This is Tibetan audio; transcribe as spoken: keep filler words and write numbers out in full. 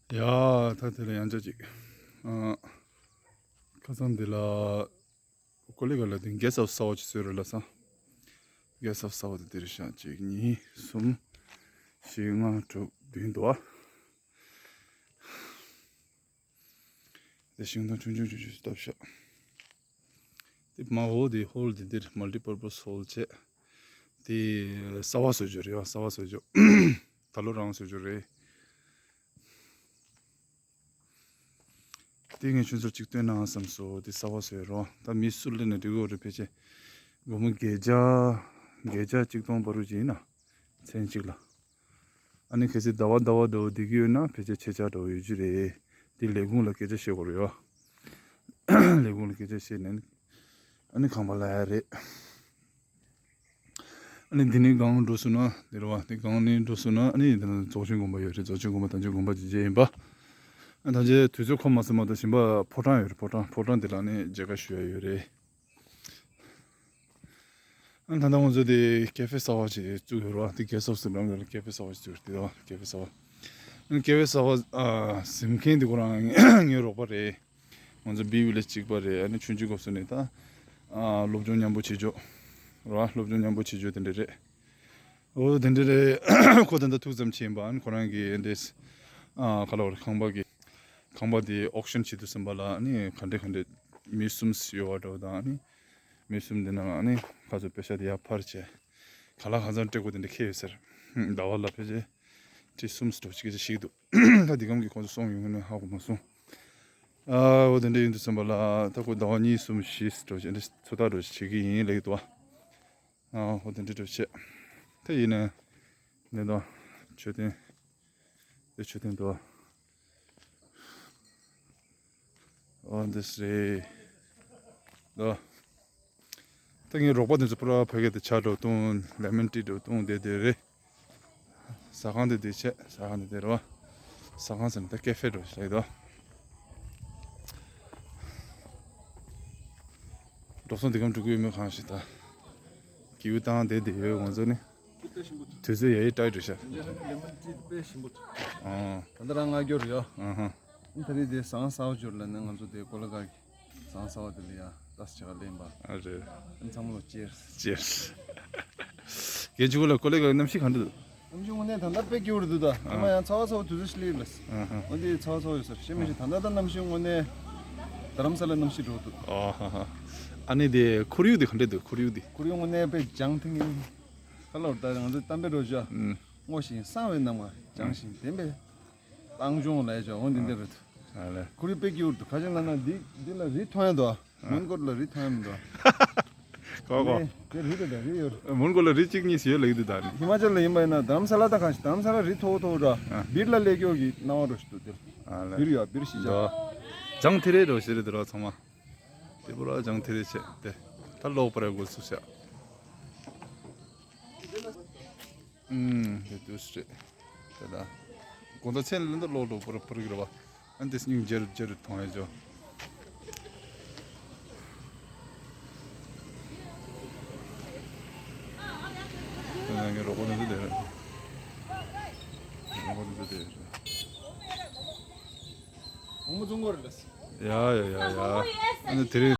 ཡ། ད་དེ་ལ་ཡང་ཅག་ཅིག་ཨ། ཁ་སང་འདི་ལ་ཀོ་ལི་གྷལ་ལ་དེ་གེ་སི་ཧའུ་སི་གསར་པ་ཅིག་བཟོས་རེད་ལབ་སོང་། གེ་སི་ཧའུ་སི་གསར་པ་དེ་འདིར་བཞག་གཅིག་གཉིས་གསུམ་བཞི་ལྔ་དྲུག་བདུན་འདུག་ཨ། དེ་ཤིང་སྡོང་ཆུང་ཆུང་ཆུང་ཆུང་བཏབ་ཤག་དེ་མ་འོ་དེ་ཧོལ་དེ་འདིར་མལ་ཊི་པར་པོ་སི་ཧོལ་བྱས། དེ་གསར་པ་བཟོ་རྒྱུ་རེད་བ། གསར་པ་བཟོ་རྒྱུ། ད་ལོ་རང་བཟོ་རྒྱུ་རེད། དེ་ངས་ཁྱོད་ཚོར་གཅིག་སྟོན་ན་བསམ་སོང་། དེ་གསར་པ་བཟོས་རོགས། ད་མི་སུ་སླེབས་ནས་འགྲིག་གི་རེད། ཕལ་ཆེར་སྒོར་མོ་བརྒྱ་ཆ་བརྒྱ་ཆ་གཅིག་སྟོང་བར་དུ་ཅིག་ཡིན་ན། མཚན་གཅིག་ལ། ཨ་ནི་གལ་སྲིད་ཟླ་བ་ཟླ་བ་འདྲ་བོ་བསྡད་ཀྱི་ཡོད་ན་ཕལ་ཆེར་ཕྱེད་ཆ་འདྲ་བོ་ཡོད་རྒྱུ་རེད། དེ་ལས་ཁུངས་ལ་སྐད་ཆ་བཤད་དགོས་རེད་བ། ལས་ཁུངས་ལ་སྐད་ཆ་བཤད་ནས་ཨ་ནི་ཁང་པ་གླ་ཡ་རེད། ཨ་ནི་འདི་ནས་སྒང་འགྲོ་སོང་ན་དེ་རེད་བ། དེ་སྒང་ནས་འགྲོ་སོང་ན་ཨ་ནི་འདི་ན་རྫོགས་ཆེན་དགོན་པ་ཡོད་རེད། རྫོགས་ཆེན་དགོན་པ་དང་ཆེན་དགོན་པ་ཅིག་བརྗེ་ཡིན་པ། ཨ་ད་ཆ་དུས་ཚོད་ཁོམ་མ་སོང་མ་གཏོགས་གཞན་པ་ཕོ་བྲང་ཡོད་རེད། ཕོ་བྲང་ཕོ་བྲང་དེ་ལ་ནི་མཇལ་ཁ་ཞུ་ཡ་ཡོད་རེད། ཨ་ད་ལྟ་ང་ཚོ་དེ་ཀེ་ཧྥེ་གསར་པ་ཅིག་བཙུགས་ཡོད་རེད་བ། དེ་གེ་སི་ཧའུ་སི་ནང་ལ་ཀེ་ཧྥེ་གསར་པ་ཅིག་བཙུགས་ཡོད་རེད་བ། ཀེ་ཧྥེ་གསར་པ། ཨ་ནི་ཀེ་ཧྥེ་གསར་པ་ཨ་ཟིན་མཁན་དེ་ཁོ་རང་ངའི་རོགས་པ་རེད། ང་ཚོ་བི་ཝི་ལེཇ་གཅིག་པ་རེད། ཨ་ནི་ཆུང་ཆུང་སྐབས་སུ་ནས་ད་ཨ་སློབ་སྦྱོང་མཉམ་པོ་བྱེད་ཕྱོགས་རེད་བ། སློབ་སྦྱོང་མཉམ་པོ་བྱེད་ཕྱོགས་དེ་འདྲ་རེད། འོ་དེ་འདྲ་རེད། ཁོ་ད་ལྟ་ཐུགས་བསམ་ཆེན་པ། ཨ་ནི་ཁོ་རང་གིས་འདྲེས་ཨ་ག་ལ་བར་ཁང་པ་གི་ཁང་པ་དེ་ཨོག་ཤན་བྱེད་དུས་ཙམ་པ་ལ་ཨ་ནི་ག་འདྲས་ག་འདྲས་མི་གསུམ་ཡོད་པ་འདྲ་བོ་དང་། ཨ་ནི་མི་གསུམ་དེ་ནང་ཨ་ནི་ཁ་ཚོ་པེ་ཤ་དེ་ཡར་འཕར་བྱས། ག་ལ་གང་འཚམ་སྤྲད་དགོས་དེ་འདྲ་ཁེལ་ཡོད་ཟེར། ཟླ་བ་ལ་ཕལ་ཆེར་ཁྲི་གསུམ་འདྲ་བོ་ཅིག་ཅིག་འདུག་ད་འདི་གམ་གྱི་ཁོང་ཚོ་སོང་ཡོང་ནས་ཧ་གོ་མ་སོང་། ཨ་འོ་དེ་འདྲ་ཡིན་དུས་ཙམ་པ་ལ་ད་ཁོ་ཟླ་བ་གཉིས་གསུམ་བཞི་འདྲ་བོ་ཅིག་འདྲ་ཚོད་ལྟ་འདྲ་བོ་ཅིག་བྱེད་ཀྱི་ཡིན་ལབ་ཀྱི་འདུག་ཨ། ཨ་འོ་དེ་འདྲ་འདྲ་བོ་བྱས། དེ་ཡིན་ནས་འདི་དང་མཆོད་རྟེན། དེ་མཆོད་རྟེན་འདུག་ཨ། ཨོ་འདི་རེད། ཨོ། ད་ངའི་རོགས་པ་དེ་ཚོ་པུ་ར་ཕ་གི་དེ་ཇ་འདྲ་བོ་བཏུང་། ལེ་མོན་ཊི་འདྲ་བོ་བཏུང་། དེ་དེ་རེད། ཟ་ཁང་དེ་དེ་བྱས། ཟ་ཁང་དེ་དེ་རེད་བ། ཟ་ཁང་ཟེར་ན་ད་ཀེ་ཧྥེ་འདྲ་བོ་ཞིག་རེད་དོ། འགྲོ་སོང་འདི་གམ་འགྲོ་གི་ཡོད་མེད་གང་ཤེས་ད། སྐྱིད་པོ་བཏང་བསྡད་བསྡད་ཡོད་ང་ཚོ་ནི། དུས་ཚོད་ཡ་ཡི་ཏའི་འགྲོ་ཤག་ལེ་མོན་ཊི་དཔེ་ཞིམ་པོ་འདུག་ཨང་། ད་ལྟ་རང་ང་སྐྱོར་ཡོད། ཨ་ཧ། ད་རེས་དེ་ཟངས་གསར་པ་འབྱོར་ལ་ནི་ང་ཚོ་དེ་ཀོ་ལ་གྷལ་གྱི་ཟངས་གསར་པ་དེ་ལ་ཡ་ཏོག་ཙམ་ལེན་པ། ཨ་རེད། ཚང་མ་ལ་ཅེར། ཅེར། རྒན་ཆུ་གུ་ལ་ཀོ་ལ་གྷལ་གནམ་གཤིས་ག་འདྲ་འདུག་གནམ་གཤིས་དངོས་གནས་ད་ལྟ་དཔེ་སྐྱིད་པོ་འདུག་ད་ཨ་མ་ཡང་ཚ་བ་ཚ་བ་དུས་ཚོད་ཞིག་སླེབས་ལ། ཨ་ཧ། འོ་དེ་ཚ་བ་ཚ་བ་ཡོད་ས་རེད། ཤེས་མི་ཤེས། ད་ལྟ་ད་གནམ་གཤིས་དངོས་གནས་རྡ་རམ་ས་ལ་གནམ་གཤིས་འདྲ་བོ་འདུག་ཨ་ཧ་ཧ། ཨ་ནི་དེ་ཁོར་ཡུག་དེ་ག་འདྲ་འདུག་ཁོར་ཡུག་དེ། ཁོར་ཡུག་དངོས་གནས་དཔེ་ལྗང་ཐིང་ངེ་ངེ། ཁ་ལོར་ད་ང་ཚོ་གཏམ་དཔེ་འདྲ་བོ་བྱས། ཨུམ། སྔོ་ཞིང་བསངས་པའི་ནམ་མཁའ་ལྗང་ཞིང་ལྡན་པའི་བཏང་ལྗོངས་ལ་ཡ་བྱ་འོ་འདི་འདྲ་རེད། ཨ་ལེ། ཁོར་ཡུག་དཔེ་སྐྱིད་པོ་འདུག་ག་ཅིག་ལབ་ན་འདི་འདི་ལ་རི་མཐོང་ཡ་འདུག་མོན་གྷོ་ལ་རི་མཐོང་ཡ་མི་འདུག་གོ་གོ། ནས་དེ་རི་རེད་ད། རི་ཡོད། མོན་གྷོ་ལ་རི་གཅིག་གཉིས་ཤིག་ཡོད་ལབ་ཀྱི་འདུག་ད་ནི། ཧི་མ་ཅལ་ལ་ཡིན་པ་ཡིན་ན་རྡ་རམ་ས་ལ་ད་གང་ཞིག་རྡ་རམ་ས་ལ་རི་མཐོ་བོ་མཐོ་བོ་འདྲ། ཨ། སྦིར་ལ་སླེབས་ཀྱོག་གི་སྣང་བ་འདྲ་ཞིག་འདུག་དེར། ཨ་ལེ། སྦིར་ཡོད། སྦིར་ཞིག་ཅང་། ལྗང་ཐིང་རེ་འདྲ་ཞིག་རེད་དེ་ར་ཚང་མ། དེ་པུ་ར་ལྗང་ཐིང་རེ་བྱས་ཏེ། ད་གློག་པར་འགོ་ཚུགས་ཤག་ཨུམ། དེ་དུས་རེད། དེ་ལ། དགོང་དག་མཚན་ལ་འདི་གློག་འགྲོ་པར་པར་གི་རེད་བ། ཨ་འདི་སྙིང་རྗེ་རུ་རྗེ་རུ་མཐོང་ཡ་ཇོ། ང་གི་རོགས་པ་འདི་འདི་རེད། རོགས་པ་འདི་འདི་རེད། ཨོ་མོ་ཙུང་གོ་རེད་ལ། ཡ་ཡ་ཡ་ཡ། ཨ་ནི་དེ་རིང་།